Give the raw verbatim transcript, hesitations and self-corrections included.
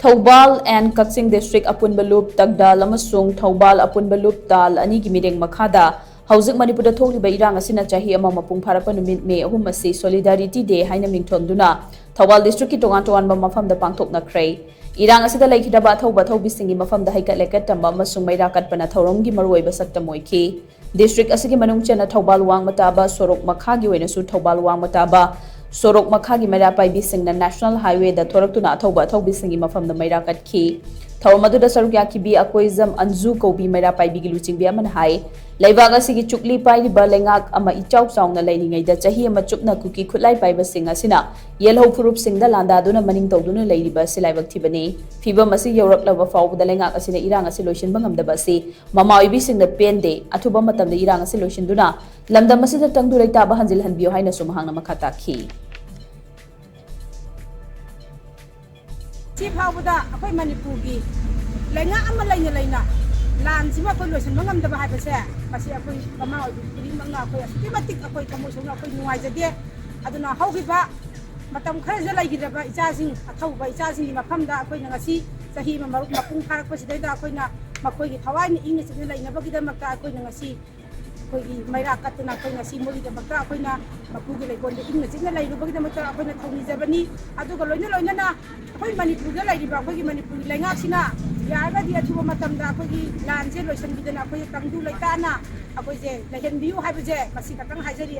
Thoubal and Kakching district ꯑꯄꯨꯟꯕ ꯂꯨꯞ ꯇꯛꯗꯥꯜ ꯑꯃꯁꯨꯡ ꯊꯧꯕꯥꯜ ꯑꯄꯨꯟꯕ ꯂꯨꯞ ꯇꯥꯜ ꯑꯅꯤꯒꯤ ꯃꯤꯠꯌꯦꯡ ꯃꯈꯥꯗ ꯍꯧꯖꯤꯛ ꯃꯅꯤꯄꯨꯔꯗ ꯊꯣꯛꯂꯤꯕ ꯏꯔꯥꯡ ꯑꯁꯤꯅ ꯆꯍꯤ ꯑꯃ ꯃꯄꯨꯡ ꯐꯥꯔꯛꯄ ꯅꯨꯃꯤꯠ ꯃꯦ ꯑꯍꯨꯝ ꯑꯁꯤ Solidarity Day ꯍꯥꯏꯅ ꯃꯤꯡꯊꯣꯟꯗꯨꯅ ꯊꯧꯕꯥꯜ districtꯀꯤ ꯇꯣꯉꯥꯟ ꯇꯣꯉꯥꯟꯕ ꯃꯐꯝꯗ ꯄꯥꯡꯊꯣꯛꯅꯈ꯭ꯔꯦ꯫ ꯏꯔꯥꯡ ꯑꯁꯤꯗ ꯂꯩꯈꯤꯗꯕ ꯑꯊꯧꯕ ꯑꯊꯧꯕꯤꯁꯤꯡꯒꯤ ꯃꯐꯝꯗ ꯍꯩꯀꯠ ꯂꯩꯀꯠ ꯇꯝꯕ ꯑꯃꯁꯨꯡ ꯃꯩꯔꯥ ꯀꯠꯄꯅ ꯊꯧꯔꯝꯒꯤ ꯃꯔꯨꯑꯣꯏꯕ ꯁꯛꯇꯝ ꯑꯣꯏꯈꯤ꯫ District ꯑꯁꯤꯒꯤ ꯃꯅꯨꯡ ꯆꯟꯅ ꯊꯧꯕꯥꯜ ꯋꯥꯡꯃ ꯇꯥꯕ ꯁꯣꯔꯣꯛ ꯃꯈꯥꯒꯤ ꯑꯣꯏꯅꯁꯨ ꯊꯧꯕꯥꯜ ꯋꯥꯡꯃ ꯇꯥꯕ ꯁꯣꯔꯣꯛ ꯃꯈꯥꯒꯤ ꯃꯩꯔꯥ ꯄꯥꯏꯕꯤꯁꯤꯡꯅ National Highwayꯗ ꯊꯣꯔꯛꯇꯨꯅ ꯑꯊꯧꯕ ꯑꯊꯧꯕꯤꯁꯤꯡꯒꯤ ꯃꯐꯝꯗ ꯃꯩꯔꯥ ꯀꯠꯈꯤ꯫ ꯊꯧꯔꯝ ꯑꯗꯨꯗ ꯁꯔꯨꯛ ꯌꯥꯈꯤꯕꯤ ꯑꯀꯣꯏꯖꯝ ꯑꯟꯖꯨ ꯀꯧꯕꯤ ꯃꯩꯔꯥ ꯄꯥꯏꯕꯤꯒꯤ ꯂꯨꯆꯤꯡꯕꯤ ꯑꯃꯅ ꯍꯥꯏ, ꯂꯩꯕꯥꯛ ꯑꯁꯤꯒꯤ ꯆꯨꯛꯂꯤ ꯄꯥꯏꯔꯤꯕ ꯂꯩꯉꯥꯛ ꯑꯃ ꯏꯆꯥꯎ ꯆꯥꯎꯅ ꯂꯩꯔꯤꯉꯩꯗ ꯆꯍꯤ ꯑꯃ ꯆꯨꯞꯅ ꯀꯨꯀꯤ ꯈꯨꯠꯂꯥꯏ ꯄꯥꯏꯕꯁꯤꯡ ꯑꯁꯤꯅ ꯌꯦꯜꯍꯧ ꯐꯨꯔꯨꯞꯁꯤꯡꯗ ꯂꯥꯟꯗꯥꯗꯨꯅ ꯃꯅꯤꯡ ꯇꯧꯗꯨꯅ ꯂꯩꯔꯤꯕ ꯑꯁꯤ ꯂꯥꯏꯕꯛ ꯊꯤꯕꯅꯤ꯫ ꯐꯤꯕꯝ ꯑꯁꯤ ꯌꯧꯔꯛꯂꯕ ꯐꯥꯎꯕꯗ ꯂꯩꯉꯥꯛ ꯑꯁꯤꯅ ꯏꯔꯥꯡ ꯑꯁꯤ ꯂꯣꯏꯁꯤꯟꯕ ꯉꯝꯗꯕ ꯑꯁꯤ ꯃꯃꯥ ꯑꯣꯏꯕꯤꯁꯤꯡꯅ ꯄꯦꯟꯗꯦ꯫ ꯑꯊꯨꯕ ꯃꯇꯝꯗ ꯏꯔꯥꯡ ꯑꯁꯤ ꯂꯣꯏꯁꯤꯟꯗꯨꯅ ꯂꯝꯗꯝ ꯑꯁꯤꯗ ꯇꯪꯗꯨ ꯂꯩꯇꯥꯕ ꯍꯟꯖꯤꯜꯍꯟꯕꯤꯌꯨ ꯍꯥꯏꯅꯁꯨ ꯃꯍꯥꯛꯅ ꯃꯈꯥ ꯇꯥꯈꯤ꯫ ꯁꯤ ꯐꯥꯎꯕꯗ ꯑꯩꯈꯣꯏ ꯃꯅꯤꯄꯨꯔꯒꯤ ꯂꯩꯉꯥꯛ ꯑꯃ ꯂꯩꯅ ꯂꯩꯅ ꯂꯥꯟꯁꯤꯃ ꯑꯩꯈꯣꯏ ꯂꯣꯏꯁꯤꯟꯕ ꯉꯝꯗꯕ ꯍꯥꯏꯕꯁꯦ, ꯃꯁꯤ ꯑꯩꯈꯣꯏ ꯃꯃꯥ ꯑꯣꯏꯕꯤ ꯈꯨꯗꯤꯡꯃꯛꯅ ꯑꯩꯈꯣꯏ ꯑꯁꯨꯛꯀꯤ ꯃꯇꯤꯛ ꯑꯩꯈꯣꯏ ꯊꯃꯣꯏ ꯁꯣꯛꯅ ꯑꯩꯈꯣꯏ ꯅꯨꯡꯉꯥꯏꯖꯗꯦ꯫ ꯑꯗꯨꯅ ꯍꯧꯈꯤꯕ ꯃꯇꯝ ꯈꯔꯁꯤꯗ ꯂꯩꯈꯤꯗ꯭ꯔꯕ ꯏꯆꯥꯁꯤꯡ, ꯑꯊꯧꯕ ꯏꯆꯥꯁꯤꯡꯒꯤ ꯃꯐꯝꯗ ꯑꯩꯈꯣꯏꯅ ꯉꯁꯤ ꯆꯍꯤ ꯑꯃ ꯃꯔꯨꯞ ꯃꯄꯨꯡ ꯐꯥꯔꯛꯄꯁꯤꯗꯩꯗ ꯑꯩꯈꯣꯏꯅ ꯃꯈꯣꯏꯒꯤ ꯊꯋꯥꯏꯅ ꯏꯪꯅ ꯆꯤꯛꯅ ꯂꯩꯅꯕꯒꯤꯗꯃꯛꯇ ꯑꯩꯈꯣꯏꯅ ꯉꯁꯤ ꯑꯩꯈꯣꯏꯒꯤ ꯃꯩꯔꯥ ꯀꯠꯇꯨꯅ ꯑꯩꯈꯣꯏ ꯉꯁꯤ ꯃꯣꯏꯒꯤꯗꯃꯛꯇ ꯑꯩꯈꯣꯏꯅ ꯃꯄꯨꯒꯤ ꯂꯩꯀꯣꯜꯗ ꯏꯪꯅ ꯆꯤꯛꯅ ꯂꯩꯔꯨꯕꯒꯤꯗꯃꯛꯇ ꯑꯩꯈꯣꯏꯅ ꯊꯧꯅꯤꯖꯕꯅꯤ꯫ ꯑꯗꯨꯒ ꯂꯣꯏꯅ ꯂꯣꯏꯅꯅ ꯑꯩꯈꯣꯏ ꯃꯅꯤꯄꯨꯔꯗ ꯂꯩꯔꯤꯕ ꯑꯩꯈꯣꯏꯒꯤ ꯃꯅꯤꯄꯨꯔꯒꯤ ꯂꯩꯉꯥꯛꯁꯤꯅ ꯌꯥꯔꯒꯗꯤ ꯑꯊꯨꯕ ꯃꯇꯝꯗ ꯑꯩꯈꯣꯏꯒꯤ ꯂꯥꯟꯁꯦ ꯂꯣꯏꯁꯤꯟꯕꯤꯗꯅ ꯑꯩꯈꯣꯏ ꯇꯪꯗꯨ ꯂꯩꯇꯥꯅ ꯑꯩꯈꯣꯏꯁꯦ ꯂꯩꯍꯟꯕꯤꯌꯨ ꯍꯥꯏꯕꯁꯦ ꯃꯁꯤ ꯈꯛꯇꯪ ꯍꯥꯏꯖꯔꯤ꯫